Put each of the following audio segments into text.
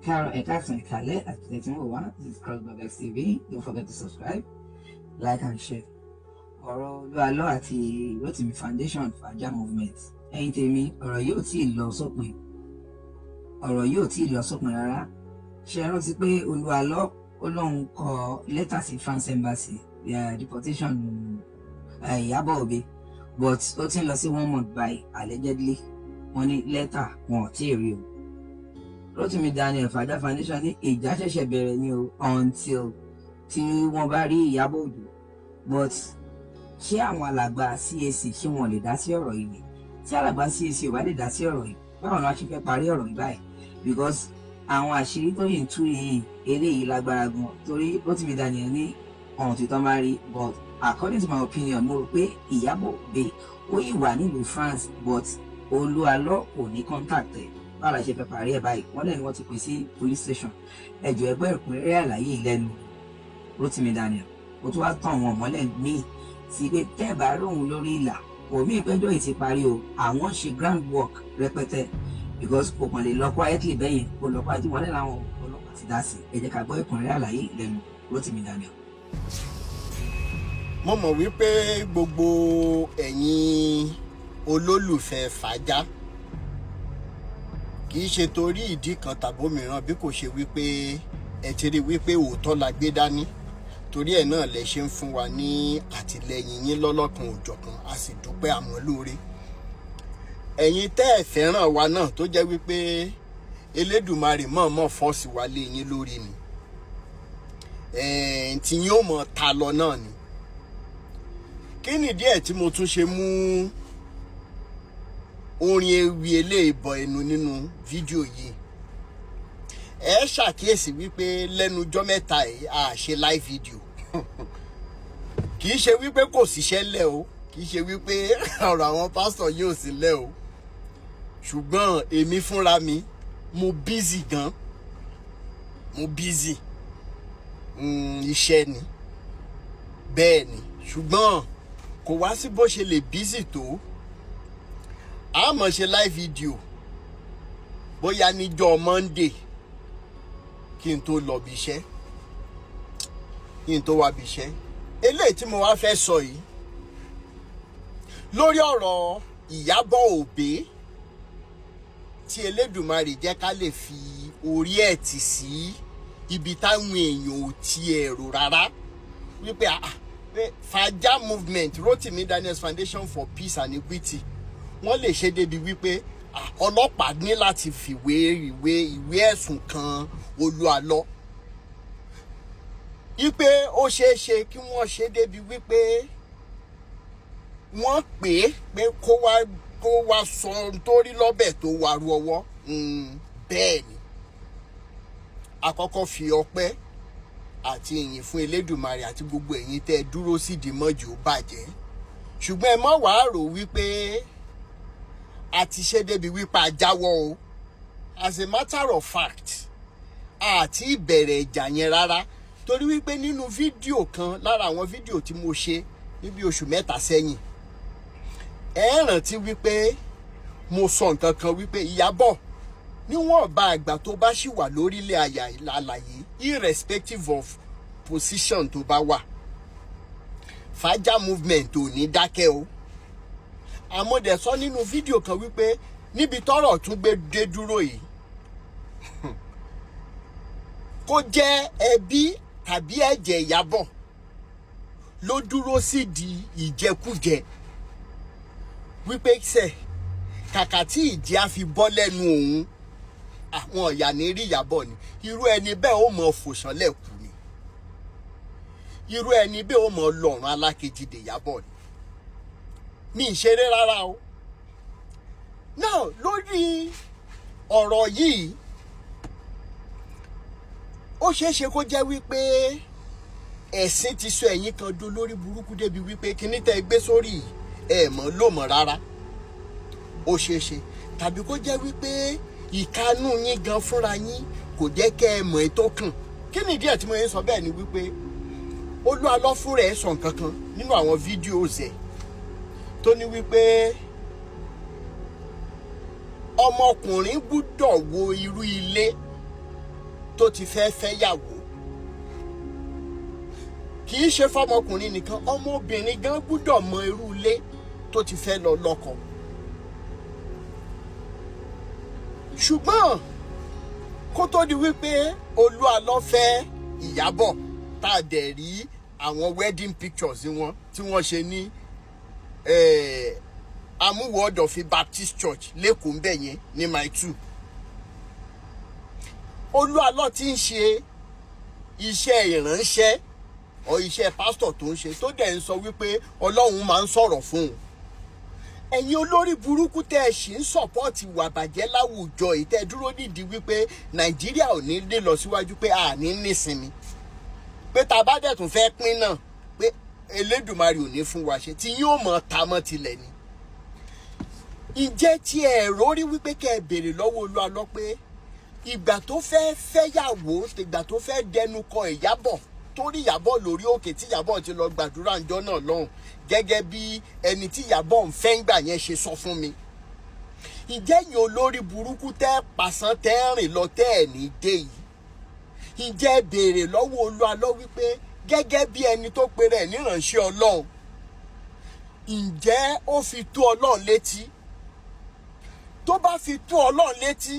Káàárọ̀, ẹ káàsán, ẹ káalẹ́ àti tẹ̀sí wò wá. This is Crossblog TV. Don't forget to subscribe, like and share. Ọ̀rọ̀ Olú Alọ́ àti Rotimi Foundation Faja Movement. Ẹ̀yin tèmi, ọ̀rọ̀ yóò tí ì lọ sópin. Ọ̀rọ̀ yóò tí ì lọ sópin rárá. Ṣé ẹ rántí pé Olú Alọ́ ó lóun kọ lẹ́tà sí France Embassy, deportation Ìyábọ̀ Òbí, but ó ti ń lọ sí one month by allegedly wọ́n ní lẹ́tà wọn ò tí ì rí o. Rotimi Daniel Faja Foundation ní ìjà ṣẹ̀ṣẹ̀ bẹ̀rẹ̀ ni o, until tí wọ́n bá rí Ìyábọ̀ Òjó. But ṣé àwọn alàgbà CAC, ṣé wọn lè dá sí ọ̀rọ̀ yìí ni? Tí alàgbà CAC ò bá lè dá sí ọ̀rọ̀ yìí, báwo ni wọ́n ṣe fẹ́ parí ọ̀rọ̀ yìí báyìí? Because àwọn àṣírí tó yìí ń tú yìí, eléyìí lágbára gan, torí Rotimi Daniel ní ọ̀hún tí tán bá rí. But according to my opinion, mo rò pé Ìyábọ̀ Òbí ó yìí wà nílùú France, but Olú Alọ́ kò ní contact ẹ̀. Báwo la ṣe fẹ́ parí ẹ̀ báyìí? Wọ́n lẹ́nu wọ́n ti pè sí police station. Ẹjọ́ ẹgbẹ́ ìpínlẹ̀ àlàyé lẹ́nu Rotimi Daniel. Ó tún wá tàn wọ́n mọ́lẹ̀ míì sí pé tẹ́ ẹ̀ bá róhun lórí ìlà òmí, ìpẹ́jọ́ yìí ti parí o. Àwọn ṣe ground work rẹpẹtẹ because kò kàn lè lọ quietly bẹ́yẹn, kò lọ quietly. Wọ́n lẹ́nu àwọn ọlọ́pàá ti dá sí. Ẹ jẹ́ ká gbọ́ ìkúnrẹ́rẹ́ àlàyé lẹ́nu Rotimi Daniel. Mo mọ̀ wípé gbogbo ẹ̀yin olólùfẹ́ Fàájà, kì í ṣe torí ìdí kan tàbómìíràn bí kò ṣe wípé ẹ ti rí wípé òótọ́ la gbé dání, torí ẹ̀ náà lẹ ṣe ń fún wa ní àtìlẹyìn yín lọ́lọ́kan òjọ̀kan. A sì dúpẹ́ àmọ́ lóore. Ẹ̀yin tẹ́ ẹ̀ fẹ́ràn wa náà, tó jẹ́ wípé Elédùmarè mọ̀ọ́mọ̀ force wa lé yín lórí ni, tí yín ó mọ̀ ta lọ náà ni. Kí nìdí ẹ̀ tí mo tún ṣe mú orin ewì eléyìí bọ ẹnu nínú fídíò yìí? Ẹ ṣàkíyèsí wípé lẹ́nu ọjọ́ mẹ́ta yìí, a ṣe live video. Kì í ṣe wípé kò síṣẹ́ lẹ̀ o, kì í ṣe wípé ọ̀rọ̀ àwọn pásítọ̀ yóò sílẹ̀ o, ṣùgbọ́n èmi fúnra mi, mo busy gan, mo busy. Iṣẹ́ ni, bẹ́ẹ̀ ni, ṣùgbọ́n kò wá sí bó ṣe lè busy tó, a mọ̀ ṣe live video bóyá níjọ́ Monday kí n tó lọ bí iṣẹ́, kí n tó wá bí iṣẹ́. Eléyìí tí mo wá fẹ́ sọ yìí lórí ọ̀rọ̀ Ìyábọ̀ Òbé tí Elédùmarè jẹ́ ká lè fi orí ẹ̀ tì sí ibi táwọn èèyàn ò tiẹ̀ rò rárá wípé pé Faja Movement, Rotimi Daniels Foundation for Peace and Equity, wọ́n lè ṣe débi wípé ọlọ́pàá ní láti fìwé ìwé ẹ̀sùn kan Olú Alọ́, wípé ó ṣeé ṣe kí wọ́n ṣe débi wípé wọ́n pè é pé kó wá sọ ohun tó rí lọ́bẹ̀ tó wà ru ọwọ́. Bẹ́ẹ̀ ni, àkọ́kọ́ fi ọpẹ́ àti ìyìn fún Elédùmarè àti gbogbo ẹ̀yin tẹ́ ẹ dúró sídìí mọ́jì ó bàjẹ́. Ṣùgbọ́n ẹ má wàá rò wípé a ti ṣe débi wípé a jáwọ́ o. As a matter of fact, àti ìbẹ̀rẹ̀ ìjà yẹn rárá, torí wípé nínú fídíò kan lára àwọn fídíò tí mo ṣe níbi oṣù 3 sẹ́yìn, ẹ rántí wípé mo sọ nǹkan kan wípé Ìyábọ̀, níwọ̀n bá àgbà tó bá ṣì wà lórílẹ̀ àyà àlàyé, irrespective of position tó bá wà, Faja Movement ò ní dákẹ́ o. Àmọ́ dẹ̀ sọ nínú fídíò kan wípé níbi tọ́rọ̀ tún gbé dé dúró yìí, kó jẹ́ ẹbí tàbí ẹ̀jẹ̀ Ìyábọ̀ ló dúró sídìí ìjẹkújẹ, wípé sẹ kàkà tí ìjẹ́ á fi bọ́ lẹ́nu òun, àwọn ọ̀yà ní rí Ìyábọ̀ ni. Irú ẹni bẹ́ẹ̀ ó mọ fòṣánlẹ̀ kù ni, irú ẹni bẹ́ẹ̀ ó mọ lọ́rùn alákejì dè Ìyábọ̀ ni. Mi ì ṣeré rárá o. Now, lórí ọ̀rọ̀ yìí, ó ṣeé ṣe kó jẹ́ wípé ẹ̀sìn ti sọ ẹ̀yin kan do lórí burúkú débi wípé kíní tẹ́ ẹ gbé sórí ẹ̀ mọ́ lò mọ́ rárá. Ó ṣeé ṣe, tàbí kó jẹ́ wípé ìkanú yín gan fúnra yín kò jẹ́ kẹ́ ẹ mọ̀ ẹ́ tó kàn. Kí ni ìdí ẹ̀ tí mo yẹn sọ bẹ́ẹ̀ ni wípé Olú Alọ́ fúnra ẹ̀ sọ nǹkan kan nínú àwọn fídíò ẹ̀ tó ní wípé ọmọkùnrin gbúdọ̀ wo irú ilé tó ti fẹ́ fẹ́yàwó. Kì í ṣe fọmọkùnrin nìkan, ọmọbìnrin gan gbúdọ̀ mọ irú ilé tó ti fẹ́ lọ lọ́kọ. Ṣùgbọ́n kó tó di wípé Olúalọ́ fẹ́ Ìyábọ̀, tá a dẹ̀ rí àwọn wedding pictures wọn tí wọ́n ṣe ní Amúwọ̀ Ọ̀dọ̀fin Baptist Church l'Ékòó ń bẹ̀ yẹn ní Mile 2, Olúalọ́ ti ń ṣe iṣẹ́ ìránṣẹ́ ọ, iṣẹ́ pásítọ̀ tó ń ṣe, tó dẹ̀ ń sọ wípé Ọlọ́run máa ń sọ̀rọ̀ fún un. Ẹ̀yin olórí burúkú tẹ́ ẹ sì ń support ìwà bàjẹ́ láwùjọ yìí, tẹ́ ẹ dúró nídìí wípé Nàìjíríà ò ní lè lọ síwájú, pé a ní nísinmi, pé tá a bá dẹ̀ tún fẹ́ pín náà, pé Elédùmarè ò ní fún wa ṣe, tí yóò mọ̀ ta mọ́ tilẹ̀ ni. Ǹjẹ́ tí ẹ rórí wípé kẹ́ ẹ béèrè lọ́wọ́ Olúalọ́ pé ìgbà tó fẹ́ fẹ́yàwó, ìgbà tó fẹ́ dẹnu kọ Ìyábọ̀, torí Ìyábọ̀ lórí òkè tí Ìyábọ̀ ti lọ gbàdúrà ńjọ́ náà lọ́hùn, gẹ́gẹ́ bí ẹni tí Ìyábọ̀ ń fẹ́ ńgbà yẹn ṣe sọ fún mi, ǹjẹ́ yìí olórí burúkú tẹ́ pàṣán tẹ́ rìn lọ tẹ́ ẹ̀ ní dé yìí, ǹjẹ́ béèrè lọ́wọ́ Olúalọ́ wípé gẹ́gẹ́ bí ẹni tó pe rẹ̀ níránṣẹ́ Ọlọ́run, ǹjẹ́ ó fi tó Ọlọ́run létí? Tó bá fi tó Ọlọ́run létí,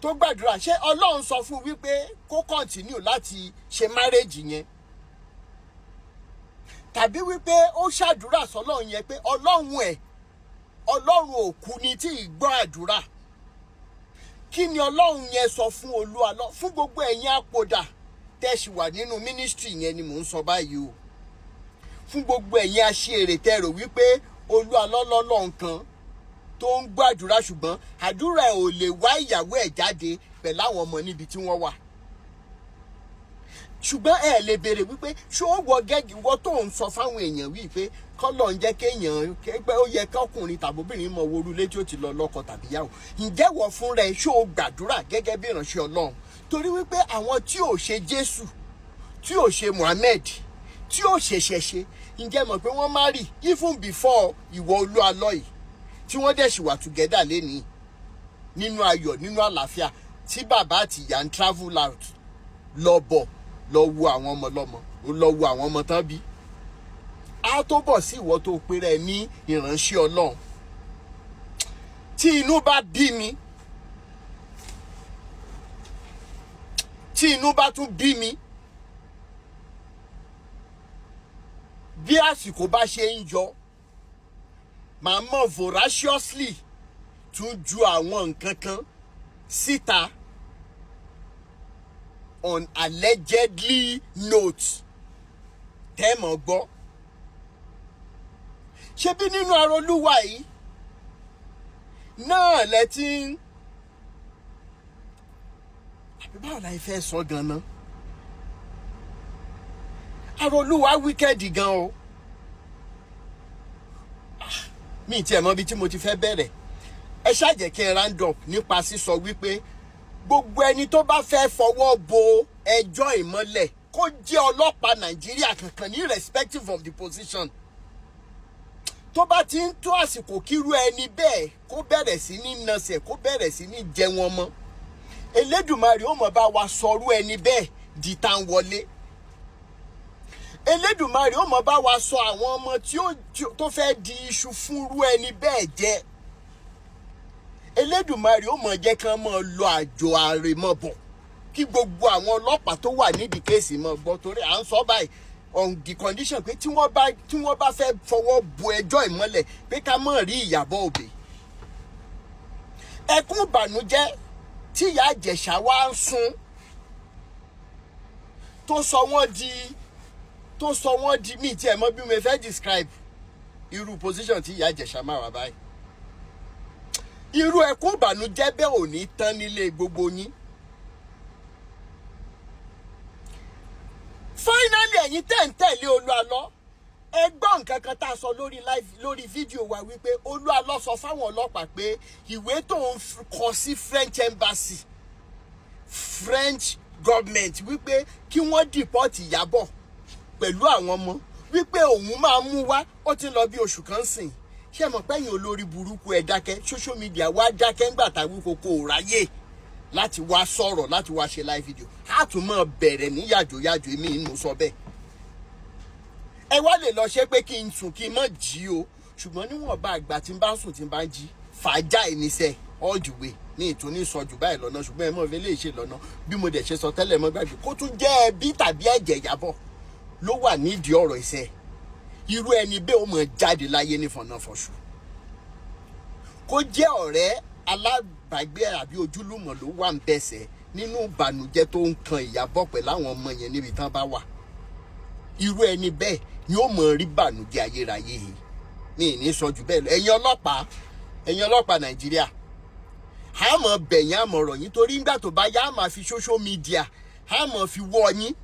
tó gbàdúrà, ṣé Ọlọ́run sọ fún wípé kó continue láti ṣe marriage yẹn, tàbí wípé ó ṣàdúrà sọlọ́run yẹn pé Ọlọ́run ẹ̀, Ọlọ́run òkú ni tí ì gbọ́ àdúrà? Kí ni Ọlọ́run yẹn sọ fún Olúalọ́? Fún gbogbo ẹ̀yin àpòdà tẹ́ ṣì wà nínú ministry yẹn ni mò ń sọ báyìí o. Fún gbogbo ẹ̀yin aṣèrè tẹ́ rò wípé Olúalọ́ lọ́lọ́ nǹkan tó ń gbàdúrà, ṣùgbọ́n àdúrà ẹ̀ ò lè wá ìyàwó ẹ̀ jáde pẹ̀lú àwọn ọmọ níbi tí wọ́n wà, ṣùgbọ́n ẹ lè béèrè wípé ṣé ó wọ gẹ́gì wọ́n tó ń sọ fáwọn èèyàn wípé kọ́lọ̀ ń jẹ́ kéèyàn pé ó yẹ kọ́kùnrin tàbóbìnrin mọ wo orúlé tí ó ti lọ lọ́kọ tàbí yàwó? Ǹjẹ́ wọ fúnra ẹ, ṣó o gbàdúrà gẹ́gẹ́ bí ìránṣẹ́ Ọlọ́run? Torí wípé àwọn tí ò ṣe Jésù, tí ò ṣe Muhammed, tí ò ṣẹ̀ṣẹ̀ ṣe, ǹjẹ́ mọ̀ pé wọ́n marry even before ìwọ Olúalọ́ yìí, tí wọ́n dẹ̀ ṣì wà together lénìí nínú ayọ̀, nínú àlàáfíà, tí bàbá àti ìyá ń travel out lọ bọ̀, lọ wo àwọn ọmọ lọ́mọ, lọ wo àwọn ọmọ tán bí? Á tó bọ̀ sí ìwọ tó péré ní ìránṣẹ́ Ọlọ́run. Tí inú bá bí mi, tí inú bá tún bí mi, bí àsìkò bá ṣe ń yọ, màá mọ̀ voraciously tún ju àwọn nǹkan kan síta on allegedly notes tẹ́ mọ̀ gbọ́. Ṣebí nínú ara Olúwa yìí náà lẹ ti ń, àbí báwo la fẹ́ sọ gan-an? Ara Olúwa wicked gan o. Mi ì tiẹ̀ mọ ibi tí mo ti fẹ́ bẹ̀rẹ̀. Ẹ ṣáà jẹ́ kí n round up nípa sísọ wípé gbogbo ẹni tó bá fẹ́ fọwọ́ bo ẹjọ́ ìmọ́lẹ̀, kó jẹ́ ọlọ́pàá Nàìjíríà kankan ní, irrespective of the position, tó bá ti ń tó àsìkò kírú ẹni bẹ́ẹ̀ kó bẹ̀rẹ̀ sí ní nasẹ̀, kó bẹ̀rẹ̀ sí ní jẹ wọn mọ́, Elédùmarè ó mọ̀ bá wa sọrú ẹni bẹ́ẹ̀ di tá ń wọlé. Elédùmarè ó mọ̀ bá wa sọ àwọn ọmọ tí ó tó fẹ́ di iṣu fúnrú ẹni bẹ́ẹ̀ jẹ. Elédùmarè ó mọ̀ jẹ́ kán mọ̀ lọ àjò àrèmọ̀bọ̀, kí gbogbo àwọn ọlọ́pàá tó wà nídìí case mọ̀ gbọ́, torí à ń sọ báyìí on the condition pé tí wọ́n bá fẹ́ fọwọ́ bo ẹjọ́ ìmọ́lẹ̀, pé ká mọ̀ rí Ìyábọ̀ Òbí. Ẹkún ìbànújẹ́ tí Ìyá Ìjẹ̀ṣà wá ń sun, tó sọ wọ́n di mí tí ẹ mọ̀ bí mo fẹ́ describe irú position tí Ìyá Ìjẹ̀ṣà máa wà báyìí, irú ẹkún ìbànújẹ́ bẹ́ẹ̀ ò ní tán nílé gbogbo yín. Finally, ẹ̀yin tẹ́ ń tẹ̀lé Olúalọ́, ẹ gbọ́ nǹkan kan tá a sọ lórí live, lórí fídíò wa, wípé Olúalọ́ sọ fáwọn ọlọ́pàá pé ìwé tó ń kọ sí French embassy, French government, wípé kí wọ́n deport Ìyábọ̀ pẹ̀lú àwọn ọmọ, wípé òun máa mú wá, ó ti ń lọ bí oṣù kan sìn. Ṣé mọ̀ pé ẹ̀yin olórí burúkú ẹ̀ dákẹ́, social media wá dákẹ́ ńgbà táwí kòkó ò ráyè. Láti wá sọ̀rọ̀, láti wá ṣe live video, á tún mọ̀ bẹ̀rẹ̀ ní yàjòyàjò. Èmi ń sọ bẹ́ẹ̀. Ẹ wá lè lọ ṣe pé kí n sùn, kí n má jí o, ṣùgbọ́n níwọ̀nba àgbà tí n bá sùn, tí n bá ń jí, fàájà ìníṣẹ́ all the way ní ìtúní sọ jù báyìí lọ́nà. Ṣùgbọ́n ẹ mọ̀ fi lè ṣe lọ́nà bí mo dẹ̀ ṣe sọ tẹ́lẹ̀, mọ́ gbàgbé kó tún jẹ́ ẹbí tàbí ẹ̀jẹ̀ Ìyábọ̀ ló wà nídìí ọ̀rọ̀ iṣẹ́, irú ẹni bẹ́ẹ̀ ó mọ̀ jáde láyé ní fọ̀nàfọ̀ṣù. Kó jẹ́ ọ̀rẹ́, alábàágbé àbí ojúlùmọ̀ ló wà ń bẹ̀sẹ̀ nínú ìbànújẹ́ tó ń kan Ìyábọ̀ pẹ̀lú àwọn ọmọ yẹn níbi tán bá wà, irú ẹni bẹ́ẹ̀ ni ó mọ̀ rí bànújẹ́ ayérayé yìí. Ní ìní sọ jù bẹ́ẹ̀ lọ. Ẹ̀yin ọlọ́pàá, ẹ̀yin ọlọ́pàá Nàìjíríà, a mọ̀ bẹ̀yìn, àmọ̀ rọ̀ yín, torí nígbà tó bá yá, a máa fi social media, a mọ̀ fi wọ́ yín.